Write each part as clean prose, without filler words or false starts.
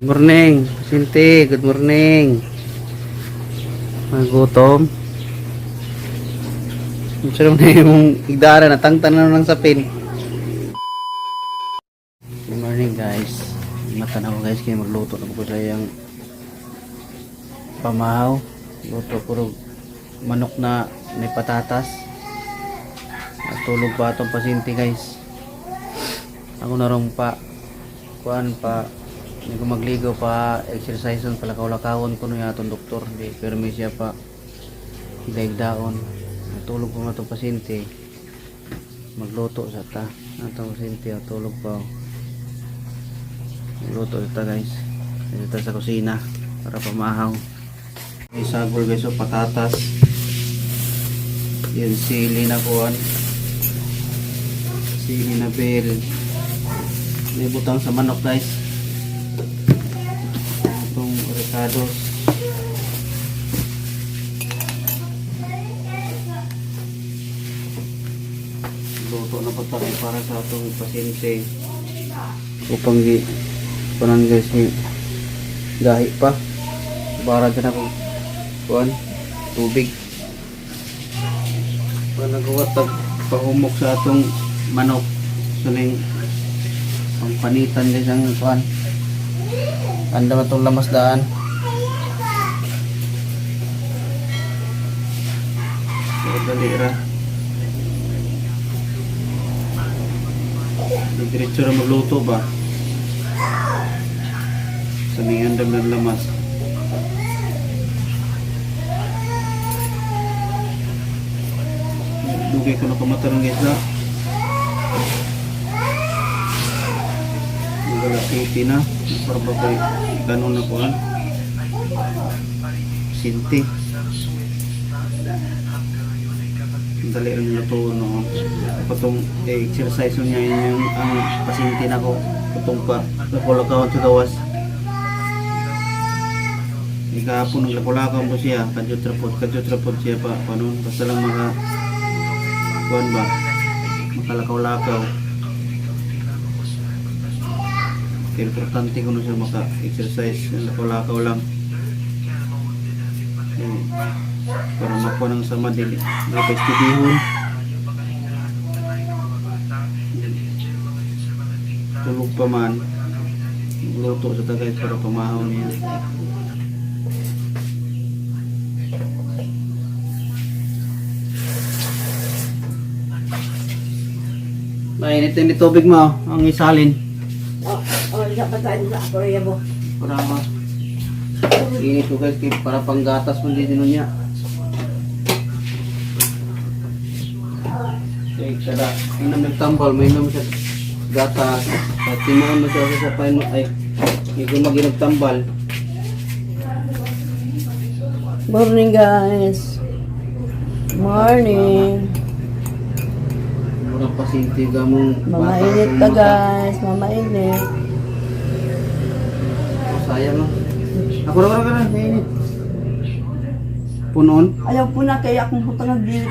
Good morning, Sinti. Good morning. Magutom. Ang na yung igdara na tangtan na ng sapin. Good morning, guys. Mata na ako, guys, kaya magluto na po ko sa iyang pamahaw. Luto ko manok na may patatas. Natulog pa atong pasyente, guys. Ako na rong pa kuan pa hindi ko magligo pa exercise on palakaw-lakawon ko niya atong doktor di permi siya pa daon. Natulog ko nga itong pasyente, magluto sa ta atong pasyente, oh, tulog pa, oh. Magluto sa ta, guys, dito ta sa kusina para pamahaw. May sagol, guys, oh, patatas yun, sili na kuan, sili na bell, may butang sa manok, guys, itong recados. Luto na pa tayo para sa atong pasyente upang gi kunan, guys, ni gahi pa para dyan ako kuan tubig para nagawa tag pahumok sa atong manok sa ning pangpanitan, guys, ang kuan. Anda man itong lamas daan. So, dali ra. Di diretso ra magluto ba? Sa ning andam ng lamas. Dugay ko na kamata ng guys na. Magalakiti na. Para ba kay ganun na kuan? Sinti. Dali rin luto, no. Patong exercise niya yung ang pasyente na ko. Patong pa lakulakawan sa gawas. Di kahapon naglakulakaw mo siya, kadyot rapod siya pa panon basta lang maka kuan ba, makalakaw-lakaw. Kaya importante ko na siya maka-exercise, yung lakaw-lakaw lang. Eh, para makuha ng sama dili. May pestidihon. Tulog pa man. Luto sa tagay para pamahaw niya. Mainit din yung tubig mo, ang isalin. Oh, isa pa tayo sa Korea mo. Para ma init ko, guys, kay para panggatas mo din nun niya. Kay kada inom nagtambal, may inom siya gatas. At timuon mo siya sa pain ay hindi ko tambal. Morning, guys. Morning. Murang pasinti ka mong Mamainit bata pa, kung mata. guys. Mamainit. Sayang, no. Ako na, ako na, mainit. Punon. Ayaw po na kaya akong butang ang gilid.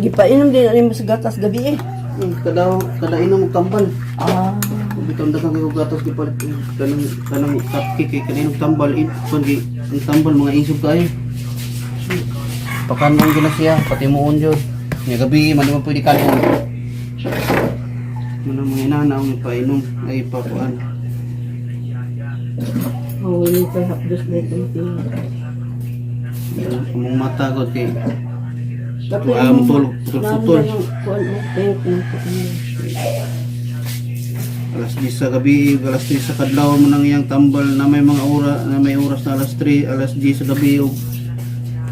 Gipainom din na mo sa gatas gabi eh. Kada kada inom og tambal. Ah. Bitong daghang kayo gatas gipalit kanang kanang cupcake kay kaninong tambal in kun gi ang tambal mga isog kayo. Pakanon gyud na siya, pati muon jud. Nya gabi man di man pwede kanon. Muna mga inana ang ipainom ay pakuan. Oh, ini pa hapdos na itong tingin. Among mata ko kay Tapi Ah, mutulog, putol-putol. Alas 10 sa gabi, alas 3 sa kadlaw mo nang iyang tambal na may mga ora na may oras na alas 3, alas 10 sa gabi ug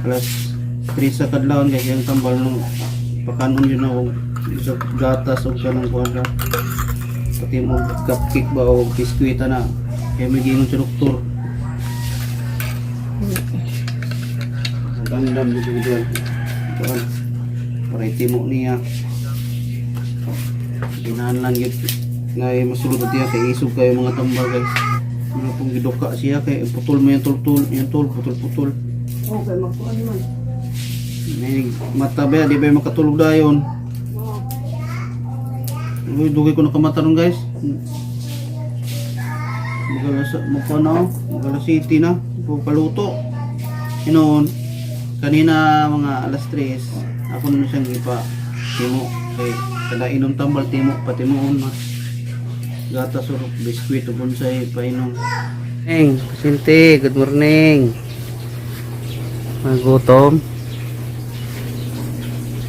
alas 3 sa kadlaw kay iyang tambal nung pakanon yun na og sa gatas og kanang kuan ra. Pati mo cupcake ba o biskwita na kaya may gingon sa doktor. Gandam dito dito. Kuan para itimo niya. Ginahan lang yun nga masulod at iya kay isog kayo mga tambal, guys. Ano pong giduka siya kay putol mo yung tultul, yung tul putol putol. Okay, magkuan man. May mata ba, di ba makatulog dayon? Uy, dugay ko nakamata ron, guys. Magala sa mukha na oh. Magala city na. Ko paluto. Hinoon, kanina mga alas 3, ako na siyang ipa timo kay kada inom tambal timo patimuon mas gatas or biskwit o bonsai painom. Eng, pasyente, good morning. Magutom.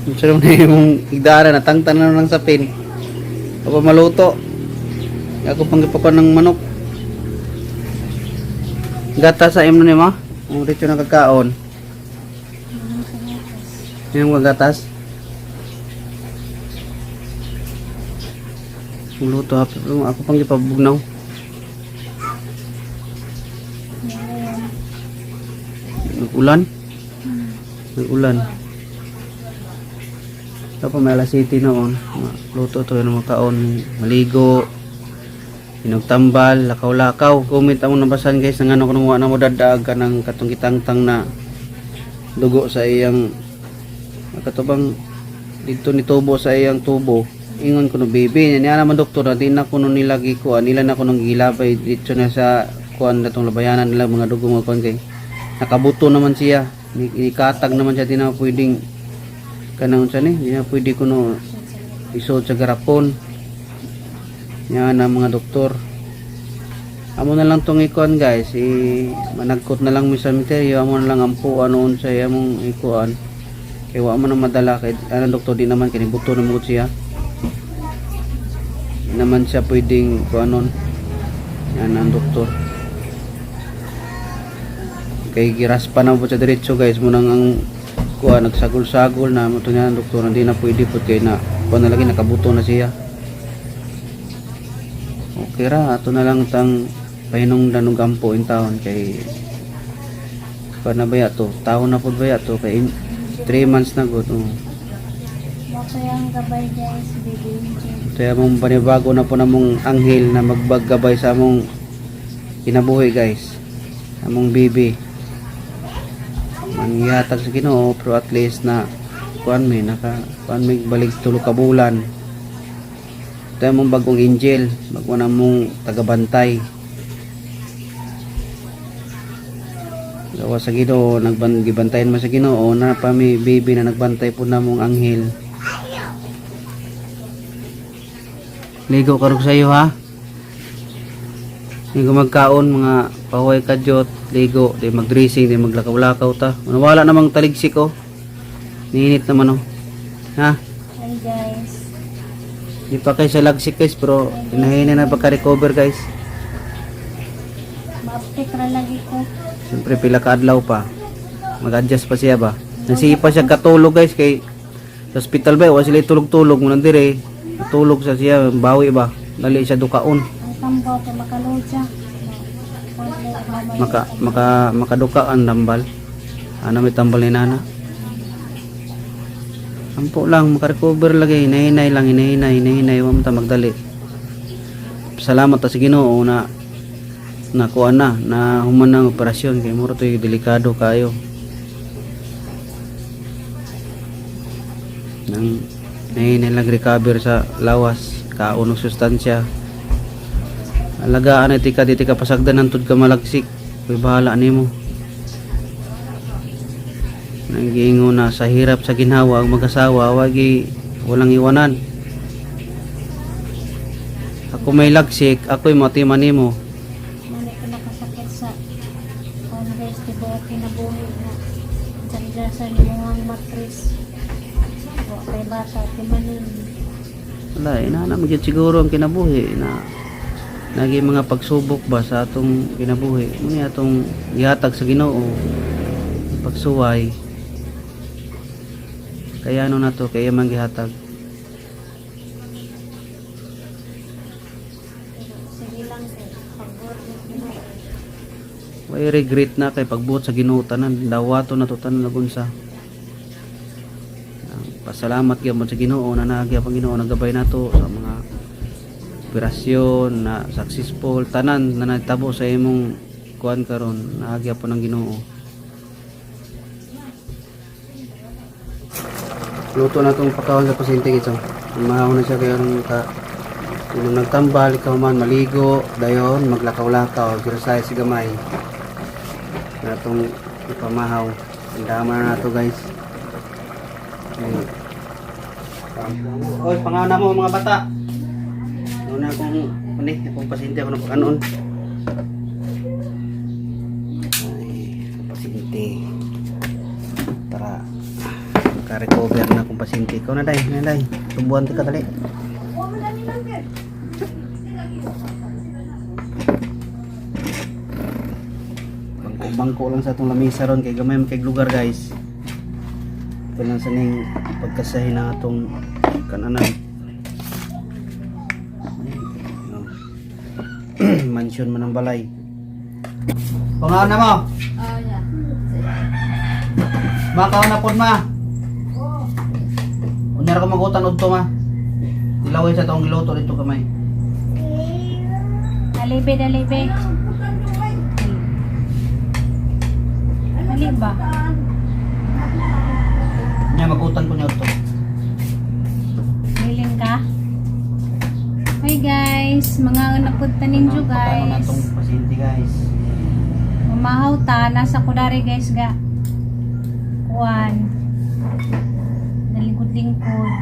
Unsa naman na imong igdara na tangtan na lang sa pin. Ako maluto. Ako pang gipakuan ng manok. Gata sa imo ni ma. Ang dito na kakaon. Yung mga gatas. Ang luto ha. Ako pang gipabugnaw. Nag-ulan? Nag-ulan. Tapos may alas city noon. Luto to yung mga kaon. Maligo. Inugtambal, lakaw-lakaw. Comment ang nabasan, guys, nang ano ko nung na mo dadaag ka ng katong gitangtang na dugo sa iyang katubang dito ni tubo sa iyang tubo. Ingon ko no baby, niya naman doktor na di na ko no nila gikuan, nila na ko nung gilabay dito na sa kuan na tong labayanan nila mga dugo mga kuan kay nakabuto naman siya. Nikatag naman siya, di na pwedeng kanang unsa ni, di na pwede kuno isuod sa garapon. Niya na mga doktor. Amo na lang tong ikuan, guys, i managkot na lang mi sa cemetery, amo na lang ampo ano unsa among ikuan. Kay wa man ang madala kay anong doktor di naman kini buto na mo siya. Di naman siya pwedeng kuanon. Yan ang doktor. Kay giraspa na po siya diretso, guys, munang ang kuan nagsagol-sagol na mo to niya ang doktor hindi na pwede pud kay na kuan na lagi nakabuto na siya. Okay ra, ato na lang tang pahinungdan og ampo in taon kay kuan na baya to, taon na pud baya to kay 3 months na gud. Oh. Mo ang gabay, guys, baby angel. Kaya mong panibago na po namong anghel na magbaggabay sa among kinabuhi, guys. Among bibi. Manghihatag sa Ginoo pero at least na kuan mi naka kuan mi balik tulo ka bulan. Ito among bagong angel, bago na mong tagabantay. Gawa sa Ginoo, nagban gibantayan man sa Ginoo na pa mi bibi na nagbantay po namong anghel. Ligo karog sa iyo ha. Ligo magkaon mga pahuway kadyot, ligo, di mag-dressing, di maglakaw-lakaw ta. Wala namang taligsik oh. Niinit naman oh. Ha? Hi, guys. Di pa kayo sa lagsik, guys, pero hinahina na pagka-recover, guys. Maaptik ra lagi ko. Siyempre pila ka adlaw pa. Mag-adjust pa siya ba. Nasipa siya katulog, guys, kay sa hospital ba wa sila tulog-tulog mo dire. Tulog sa siya bawi ba. Dali siya dukaon. Ang tambo kay makaludya. Maka maka makaduka ang tambal. Ano may tambal ni nana? Ampo lang makarecover lagi, hinahinay lang, hinahinay, hinahinay, wa man ta magdali. Salamat ta sa Ginoo na nakuha na na human ang operasyon kay mura to'y delikado kayo. Nang nahinay lang recover sa lawas, kaon og sustansya. Alagaan ay tika di tika pasagdan ng tud ka malagsik. Kuy bahala nimo. Nagiingon na sa hirap sa ginhawa ang mag-asawa wagi walang iwanan. Ako may lagsik, ako'y matiman nimo. Mali ko nakasakit sa Congress, tibuok kinabuhi na. Diyan sa limuhang matris. Wa kay bata, timanin. Wala, inana mo gyud siguro ang kinabuhi na nagi mga pagsubok ba sa atong kinabuhi. Muna atong gihatag sa Ginoo pagsuway. Kaya ano na to, kaya man gihatag. Pero sige lang kay pagbuot ng Ginoo. Way regret na kay pagbuot sa Ginoo tanan, dawato na to tanan lagunsa. Ang pasalamat gyud mo sa Ginoo na naagya pang Ginoo nagabay nato sa mga operasyon na successful tanan na natabo sa imong kuan karon naagya po ng Ginoo. Luto na itong pagkaon sa pasyente ito. Mahaw na siya kaya nung ka nung nagtambal, ikaw man maligo, dayon, maglakaw-lakaw, exercise gamay. Na itong ipamahaw. Ang dama na nato, guys. Ayun. Oy, pangaon na mo mga bata. Una akong ano eh, akong pasyente ako ng pagkanon. Ay, pasyente. Tara. Maka-recover na akong pasyente. Ikaw na day, na day. Tubuan ka dali. Bangko-bangko lang sa atong lamesa ron kay gamay man kay lugar, guys. Ito lang sa ning pagkasahin na atong kananan. Ay, oh. Mansion man ang balay. Pangaon na mo. Oh, yeah. Makaon na pod ma. Unya ra ko magutan udto ma. Tilaway sa tong giluto dito kamay. Dalibe, dalibe. Dali ba? Unya magutan ko niya udto. Bilin ka? Hi guys, mga napod ta ninyo Pagkaon na guys. tong pasyente, guys. Mamahaw ta, nasa kudari guys ga. Kuan. Nalingkod-lingkod.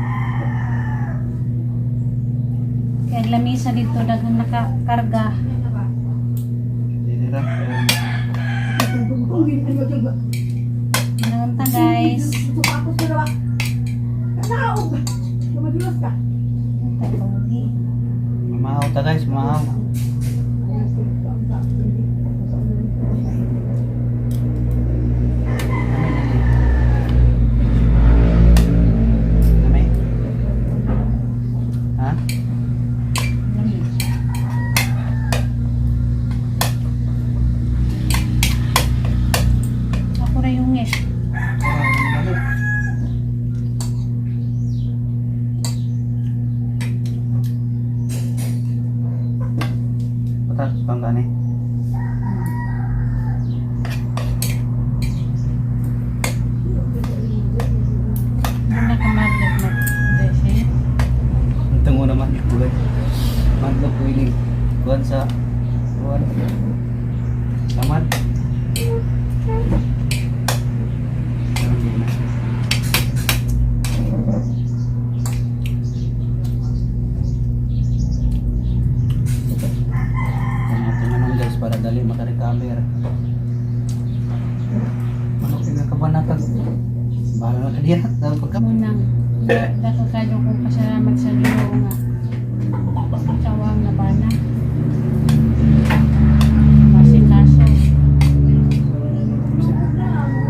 Kaya lamisa dito daghang nakakarga. Dili ra. Mananganta guys. Mamahaw ta guys, mamahaw. Amay. Ha? Ako ra yung eh. Patas pang gani. Muna ka maglaglag. Dahil Ang mo naman buhay. Madlok ko ini kuan sa kuan. Samad. Pero hindi na. Ang ating anong guys para dali makarecover. Manok nga kabanatag. Bahala na ka diya. Dahil pagka Munang dako kayo kong pasalamat sa Ginoo nga tawang na bana. Kasi kaso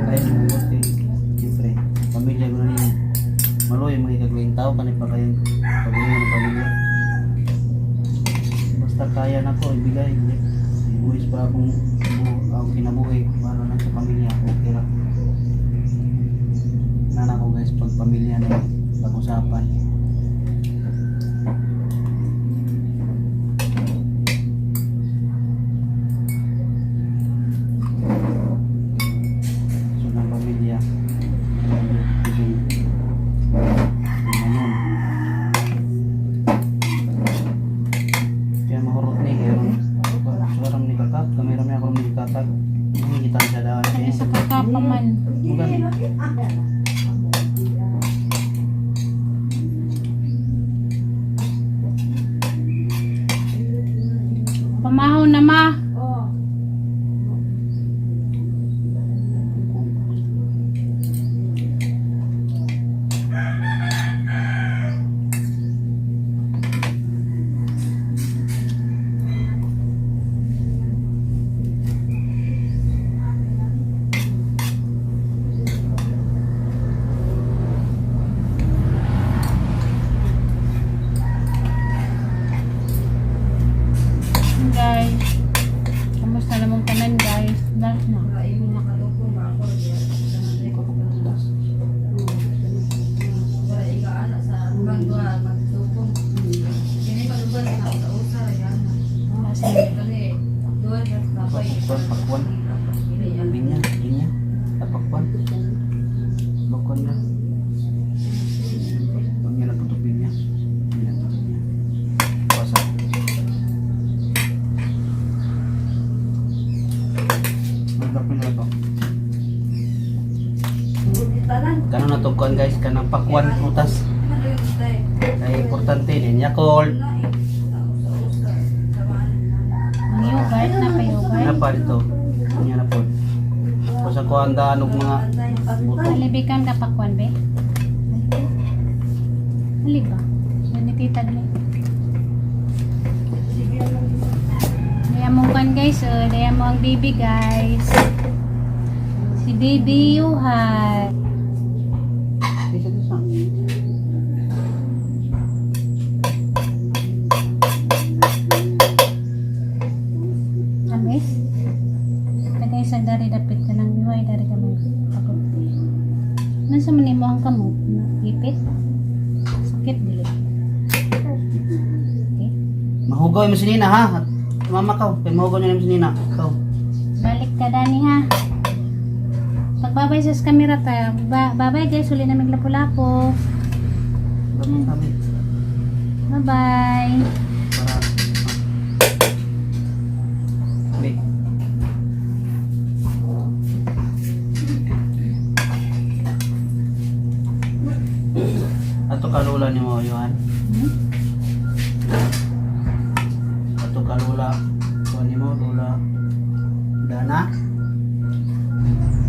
Kaya mabuti. Siyempre, pamilya ko na niya. Maloy, mga ikaglaing tao, kanay pa kayong pagulungan ng pamilya. Basta kaya na ko, ibigay. Ibuhis pa akong, akong kinabuhi. Para lang sa pamilya, okay ra. Nana ko guys, pag pamilya na pag-usapan. So, ng pamilya. Ano. Kaya mahurot ni kaya suram ni kakak, kami rami ako ni kakak. Hindi kita siya daan. kanya sa kakapa man. Bukan. Pamahaw na ma. Guys. guys, kanang pakwan prutas. Kay importante din Yakult. Ang yogurt na pa yogurt. Na pa dito. Nya na po. Tapos ako handaan og mga buto. Alibikan ka pakwan be. Ali ba? Yan ni tita dali. Daya mong kwan guys, oh. Daya mo ang baby guys. Si baby Yuhan. Isa isa. Amis? Tagay sa dari dapit ka ng yuhay dari ka mo. Pagod. Nasa man imo ang kamot? Ipit? Sakit dili. Okay. Mahugaw mo si Nina ha. At Mama ka, kay mahugaw niya si Nina. Ikaw. Balik ka dani ha. Pagbabay sa kamera ta. Babay guys, uli na maglapo-lapo. Dapat kami Bye-bye. para Be. Ato kalula ni mo, Yohan. Hmm? Ato kalula. Kuha ni mo, lula. Dana.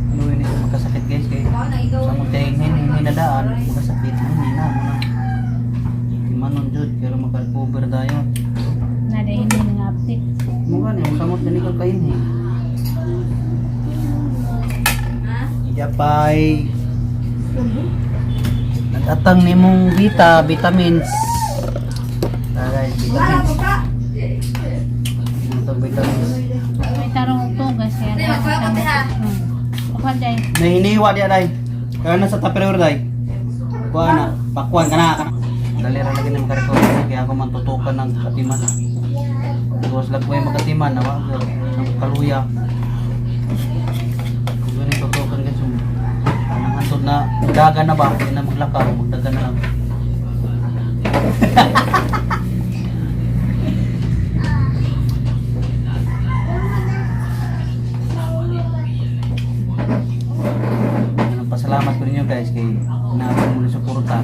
Ano yun ito magkasakit guys kay sa muteng hindi na daan magkasakit hindi na mo na. Timanon jud pero makarecover dayon. Nada hindi nga update. Mukha niya, samot na ni kain eh. Japay. Nagatang ni mong vita, vitamins. Ah, guys, vitamins. Itong vitamins. May tarong tugas kaya na. Kuha day. Nahiniwa diya day. Kaya na sa Tupperware day. Kuha na, pakwan ka na. Dali ra lagi na makarecover kaya ako man tutukan ng katiman. Gawas lang ko yung makatiman, nawa, sa kaluya. Kung ganun tutukan guys, ang hantod na daga na ba, hindi na maglakaw, magdaga na lang. Ano, pasalamat ko ninyo guys kay naabot mo ni suporta.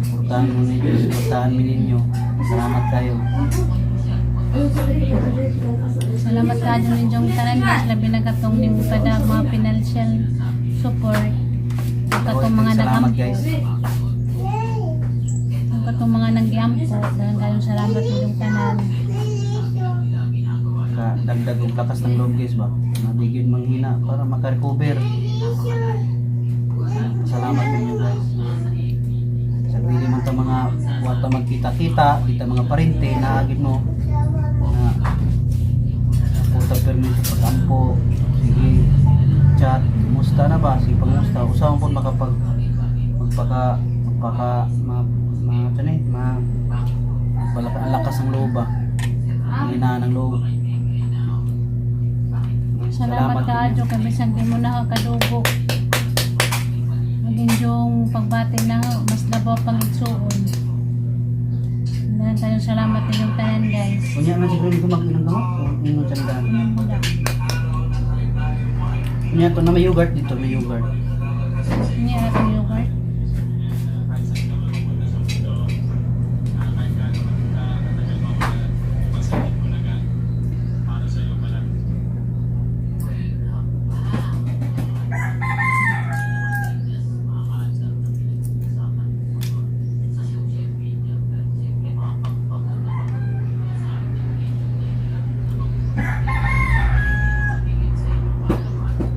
Suportahan mo ninyo, suportahan mi ninyo. Salamat kayo. Salamat ka dyan ninyong tanan guys. Labi na katong ning pada mga financial support. Ug Katong mga Salamat nagampo. guys. Ug Katong mga nanggiampo. Daghang kayong salamat ninyong tanan. Ka dagdag og lakas ng loob guys ba. Nadigyon manghina para makarecover. Salamat ninyo guys. Sa dili man ta mga wata magkita-kita, kita mga parente naagid mo na puta permi sa pagampo. Sige, chat, kumusta na ba? Sige, pangusta. Usahan po makapag magpaka magpaka ma ma ano eh, ma balak ang lakas ng loob ba. Ang hina ng loob. Salamat ka ninyo. adyo kay bisan di mo na ka kadugo. Maging yung pagbati na mas labaw pang igsuon. Daghang kayong salamat ninyong tanan guys. Unya man siguro ko mag-inom gamot. O inom sa daan. Inyong bula. Unya to na may yogurt dito, may yogurt. Ini atong yogurt.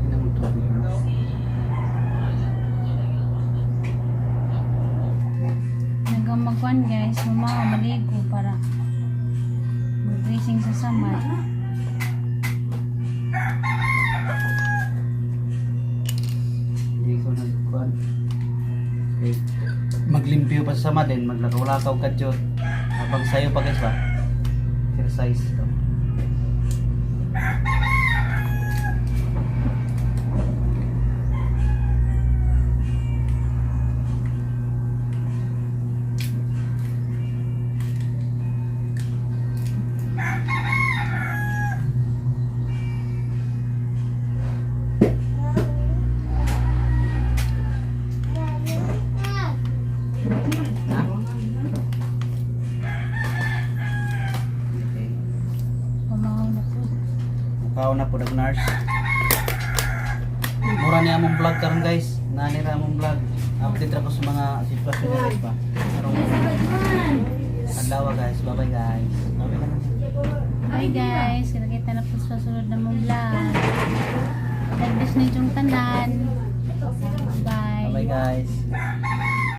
Inom mo tubig. Nagamagwan guys, mama maligo para mag-dressing sa samad. Hindi ko nagkuan. Okay. Maglimpyo pa sa sama din, maglakaw-lakaw ka dyan. Habang sayo pa guys ba? Exercise to. Mukaon na po nag nurse. Mura niya among vlog karon, guys. Nani ra among vlog. Update ra ko sa mga sitwasyon niya, guys, ba. Karong adlaw, guys. Bye bye, guys. Bye bye na. Bye, guys. Kita na po sa sunod na mong vlog. God bless ninyong tanan. Bye. Bye bye, guys.